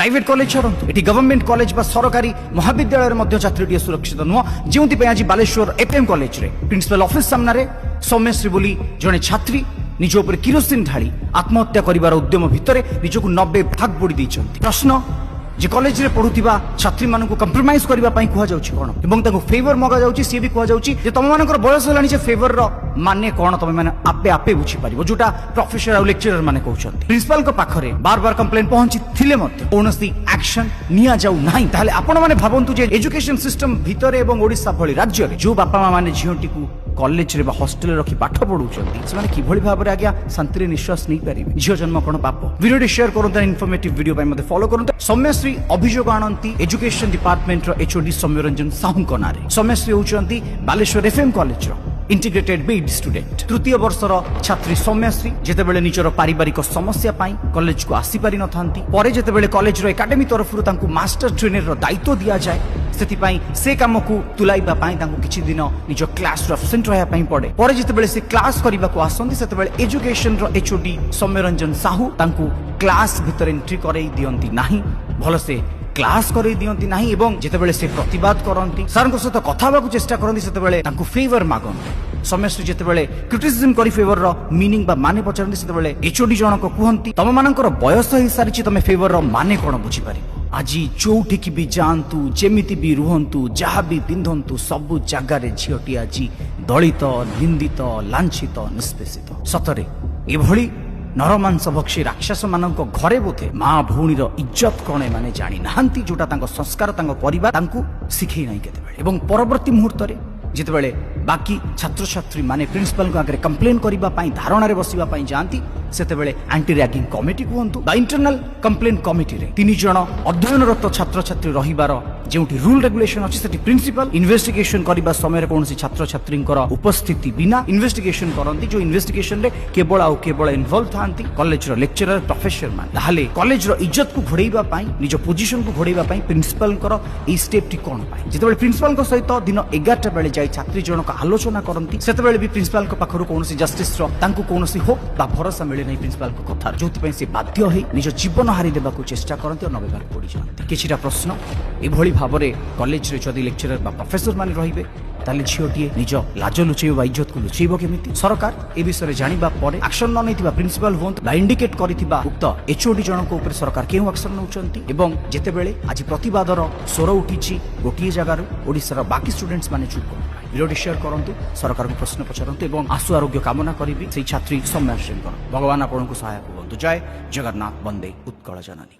Private college ଛାଡ଼ନ୍ତୁ, ଏଠି government college ବା ସରକାରୀ ମହାବିଦ୍ୟାଳୟରେ ମଧ୍ୟ ଛାତ୍ରୀଟିଏ ସୁରକ୍ଷିତ ନୁହଁ। ଯେଉଁଥିପାଇଁ ଆଜି ବାଲେଶ୍ୱର ଏଫ୍ଏମ୍ କଲେଜରେ ପ୍ରିନ୍ସିପାଲ ଅଫିସ ସାମ୍ନାରେ ସୌମ୍ୟଶ୍ରୀ ବୋଲି ଜଣେ ଛାତ୍ରୀ ନିଜ ଉପରେ କିରୋସିନ ଢାଳି ଆତ୍ମହତ୍ୟା କରିବାର ଉଦ୍ୟମ ଭିତରେ ନିଜକୁ 90 ଭାଗ ପୋଡ଼ି ଦେଇଛନ୍ତି। ପ୍ରଶ୍ନ ଯେ କଲେଜରେ ପଢୁଥିବା ଛାତ୍ରୀମାନଙ୍କୁ କମ୍ପ୍ରମାଇଜ କରିବା ପାଇଁ କୁହାଯାଉଛି କ'ଣ ଏବଂ ତାଙ୍କୁ ଫେଭର ମଗାଯାଉଛି। ସିଏ ବି କୁହାଯାଉଛି ଯେ ତମମାନଙ୍କର ବୟସ ହେଲାଣି ଯେ ଫେଭରର ମାନେ କ'ଣ ତମେ ମାନେ ଆପେ ଆପେ ବୁଝିପାରିବ, ଯୋଉଟା ପ୍ରଫେସର ଆଉ ଲେକ୍ଚରର ମାନେ କହୁଛନ୍ତି। ପ୍ରିନ୍ସିପାଲଙ୍କ ପାଖରେ ବାର ବାର କମ୍ପ୍ଲେନ ପହଞ୍ଚିଥିଲେ ମଧ୍ୟ କୌଣସି ଆକ୍ସନ ନିଆଯାଉ ନାହିଁ। ତାହେଲେ ଆପଣମାନେ ଭାବନ୍ତୁ ଯେ ଏଜୁକେସନ ସିଷ୍ଟମ ଭିତରେ ଏବଂ ଓଡ଼ିଶା ଭଳି ରାଜ୍ୟରେ ଯୋଉ ବାପା ମା ମାନେ ଝିଅଟିକୁ କଲେଜରେ ବା ହଷ୍ଟେଲରେ ରଖି ପାଠ ପଢୁଛନ୍ତି, ସେମାନେ କିଭଳି ଭାବରେ ଆଜ୍ଞା ଶାନ୍ତିରେ ନିଶ୍ୱାସ ନେଇପାରିବେ? ଝିଅ ଜନ୍ମ କ'ଣ ପାପ? ଭିଡ଼ିଓଟି ସେୟାର କରନ୍ତୁ, ଇନଫର୍ମେଟିଭ ଭିଡ଼ିଓ ପାଇଁ ମୋତେ ଫଲୋ କରନ୍ତୁ। ସୌମ୍ୟଶ୍ରୀ ଅଭିଯୋଗ ଆଣନ୍ତି ଏଜୁକେସନ ଡିପାର୍ଟମେଣ୍ଟର ଏଚଓଡି ସୌମ୍ୟରଞ୍ଜନ ସାହୁଙ୍କ ନାଁରେ। ସୌମ୍ୟଶ୍ରୀ ହେଉଛନ୍ତି ବାଲେଶ୍ୱର ଏଫ୍ଏମ୍ କଲେଜର ଇଣ୍ଟିଗ୍ରେଟେଡ୍ ବିଇଡି ଷ୍ଟୁଡେଣ୍ଟ। ତୃତୀୟ ବର୍ଷର ଛାତ୍ରୀ ସୌମ୍ୟଶ୍ରୀ ଯେତେବେଳେ ନିଜର ପାରିବାରିକ ସମସ୍ୟା ପାଇଁ କଲେଜକୁ ଆସିପାରିନଥାନ୍ତି, ପରେ ଯେତେବେଳେ କଲେଜର ଏକାଡେମୀ ତରଫରୁ ତାଙ୍କୁ ମାଷ୍ଟର ଟ୍ରେନରର ଦାୟିତ୍ୱ ଦିଆଯାଏ, ସେଥିପାଇଁ ସେ କାମକୁ ତୁଲାଇବା ପାଇଁ ତାଙ୍କୁ କିଛି ଦିନ ନିଜ କ୍ଲାସରୁ ଆବସେଣ୍ଟ ରହିବା ପାଇଁ ପଡେ। ପରେ ଯେତେବେଳେ ସେ କ୍ଲାସ କରିବାକୁ ଆସନ୍ତି, ସେତେବେଳେ ଏଜୁକେସନର ଏଚଓଡି ସୌମ୍ୟରଞ୍ଜନ ସାହୁ ତାଙ୍କୁ କ୍ଲାସ ଭିତରେ ଏଣ୍ଟ୍ରି କରେଇ ଦିଅନ୍ତି ନାହିଁ, ଭଲସେ କ୍ଲାସ କରେଇ ଦିଅନ୍ତି ନାହିଁ ଏବଂ ଯେତେବେଳେ ସେ ପ୍ରତିବାଦ କରନ୍ତି, ସାର୍ଙ୍କ ସହିତ କଥା ହେବାକୁ ଚେଷ୍ଟା କରନ୍ତି, ସେତେବେଳେ ତାଙ୍କୁ ଫେଭର ମାଗନ୍ତି। ସୌମ୍ୟଶ୍ରୀ ଯେତେବେଳେ କ୍ରିଟିସିଜମ କରି ଫେଭରର ମିନିଂ ବା ମାନେ ପଚାରନ୍ତି, ସେତେବେଳେ ଏଚଓଡି ଜଣକ କୁହନ୍ତି, ତମମାନଙ୍କର ବୟସ ହେଇସାରିଛି, ତମେ ଫେଭରର ମାନେ କ'ଣ ବୁଝିପାରିବ? ଆଜି ଯୋଉଠିକି ବି ଯାଆନ୍ତୁ, ଯେମିତି ବି ରୁହନ୍ତୁ, ଯାହା ବି ପିନ୍ଧନ୍ତୁ, ସବୁ ଜାଗାରେ ଝିଅଟି ଆଜି ଦଳିତ, ନିନ୍ଦିତ, ଲାଞ୍ଛିତ, ନିଷ୍ପେଷିତ। ସତରେ ଏଭଳି ନରମାଂସ ଭକ୍ଷୀ ରାକ୍ଷସମାନଙ୍କ ଘରେ ବୋଧେ ମା ଭଉଣୀର ଇଜ୍ଜତ କ'ଣ ଏମାନେ ଜାଣିନାହାନ୍ତି, ଯୋଉଟା ତାଙ୍କ ସଂସ୍କାର, ତାଙ୍କ ପରିବାର ତାଙ୍କୁ ଶିଖେଇ ନାହିଁ କେତେବେଳେ। ଏବଂ ପରବର୍ତ୍ତୀ ମୁହୂର୍ତ୍ତରେ ଯେତେବେଳେ ବାକି ଛାତ୍ରଛାତ୍ରୀ ମାନେ ପ୍ରିନ୍ସିପାଲଙ୍କ ଆଗରେ କମ୍ପ୍ଲେନ୍ କରିବା ପାଇଁ ଧାରଣାରେ ବସିବା ପାଇଁ ଯାଆନ୍ତି, ସେତେବେଳେ ଆଣ୍ଟି ରାଗିଂ କମିଟି କୁହନ୍ତୁ ବା ଇଣ୍ଟରନାଲ କମ୍ପ୍ଲେନ୍ କମିଟିରେ ତିନି ଜଣ ଅଧ୍ୟୟନରତ ଛାତ୍ରଛାତ୍ରୀ ରହିବାର ଯେଉଁଠି ରୁଲ୍ ରେଗୁଲେସନ ଅଛି, ସେଠି ପ୍ରିନ୍ସିପାଲ ଇନଭେଷ୍ଟିଗେସନ କରିବା ସମୟରେ କୌଣସି ଛାତ୍ରଛାତ୍ରୀଙ୍କର ଉପସ୍ଥିତି ବିନା ଇନଭେଷ୍ଟିଗେସନ କରନ୍ତି, ଯୋଉ ଇନଭେଷ୍ଟିଗେସନରେ କେବଳ ଆଉ କେବଳ ଇନଭଲ୍ଭ ଥାନ୍ତି କଲେଜର ଲେକ୍ଚରର, ପ୍ରଫେସର ମାନେ। ତାହେଲେ କଲେଜର ଇଜ୍ଜତକୁ ଘୋଡ଼େଇବା ପାଇଁ, ନିଜ ପୋଜିସନକୁ ଘୋଡ଼େଇବା ପାଇଁ ପ୍ରିନ୍ସିପାଲଙ୍କର ଏଇ ଷ୍ଟେପଟି କ'ଣ ପାଇଁ? ଯେତେବେଳେ ପ୍ରିନ୍ସିପାଲଙ୍କ ସହିତ ଦିନ 11ଟା ବେଳେ ଯାଇ ଛାତ୍ରୀ ଜଣକ ଆଲୋଚନା କରନ୍ତି, ସେତେବେଳେ ବି ପ୍ରିନ୍ସିପାଲଙ୍କ ପାଖରୁ କୌଣସି ଜଷ୍ଟିସର ତାଙ୍କୁ କୌଣସି ହୋପ୍ ବା ଭରସା ମିଳେ ନାହିଁ ପ୍ରିନ୍ସିପାଲଙ୍କ କଥାରେ, ଯୋଉଥିପାଇଁ ସେ ବାଧ୍ୟ ହୋଇ ନିଜ ଜୀବନ ହାରି ଦେବାକୁ ଚେଷ୍ଟା କରନ୍ତି ଆଉ 90 ଭାଗ ପୋଡ଼ିଯାଆନ୍ତି। କିଛିଟା ପ୍ରଶ୍ନ। ଏଭଳି ଭାବରେ କଲେଜରେ ଯଦି ଲେକ୍ଚରର ବା ପ୍ରଫେସର ମାନେ ରହିବେ, ତାହେଲେ ଝିଅଟିଏ ନିଜ ଲାଜ ଲୁଚେଇବ ବା ଇଜ୍ଜତକୁ ଲୁଚେଇବ କେମିତି? ସରକାର ଏ ବିଷୟରେ ଜାଣିବା ପରେ ଆକ୍ସନ ନ ନେଇଥିବା ପ୍ରିନ୍ସିପାଲ ହୁଅନ୍ତୁ ବା ଇଣ୍ଡିକେଟ୍ କରିଥିବା ଉକ୍ତ ଏଚଓଡି ଜଣଙ୍କ ଉପରେ ସରକାର କେଉଁ ଆକ୍ସନ ନେଉଛନ୍ତି? ଏବଂ ଯେତେବେଳେ ଆଜି ପ୍ରତିବାଦର ସ୍ୱର ଉଠିଛି ଗୋଟିଏ ଜାଗାରୁ, ଓଡ଼ିଶାର ବାକି ଷ୍ଟୁଡେଣ୍ଟସ୍ ମାନେ ଚୁପ୍ କଣ ପାଇଁ? ଭିଡ଼ିଓଟି ସେୟାର କରନ୍ତୁ, ସରକାରଙ୍କୁ ପ୍ରଶ୍ନ ପଚାରନ୍ତୁ ଏବଂ ଆଶୁ ଆରୋଗ୍ୟ କାମନା କରିବି ସେଇ ଛାତ୍ରୀ ସୌମ୍ୟାଶ୍ରୀଙ୍କର। ଭଗବାନ ଆପଣଙ୍କୁ ସହାୟକ ହୁଅନ୍ତୁ। ଜୟ ଜଗନ୍ନାଥ, ବନ୍ଦେ ଉତ୍କଳ ଜନନୀ।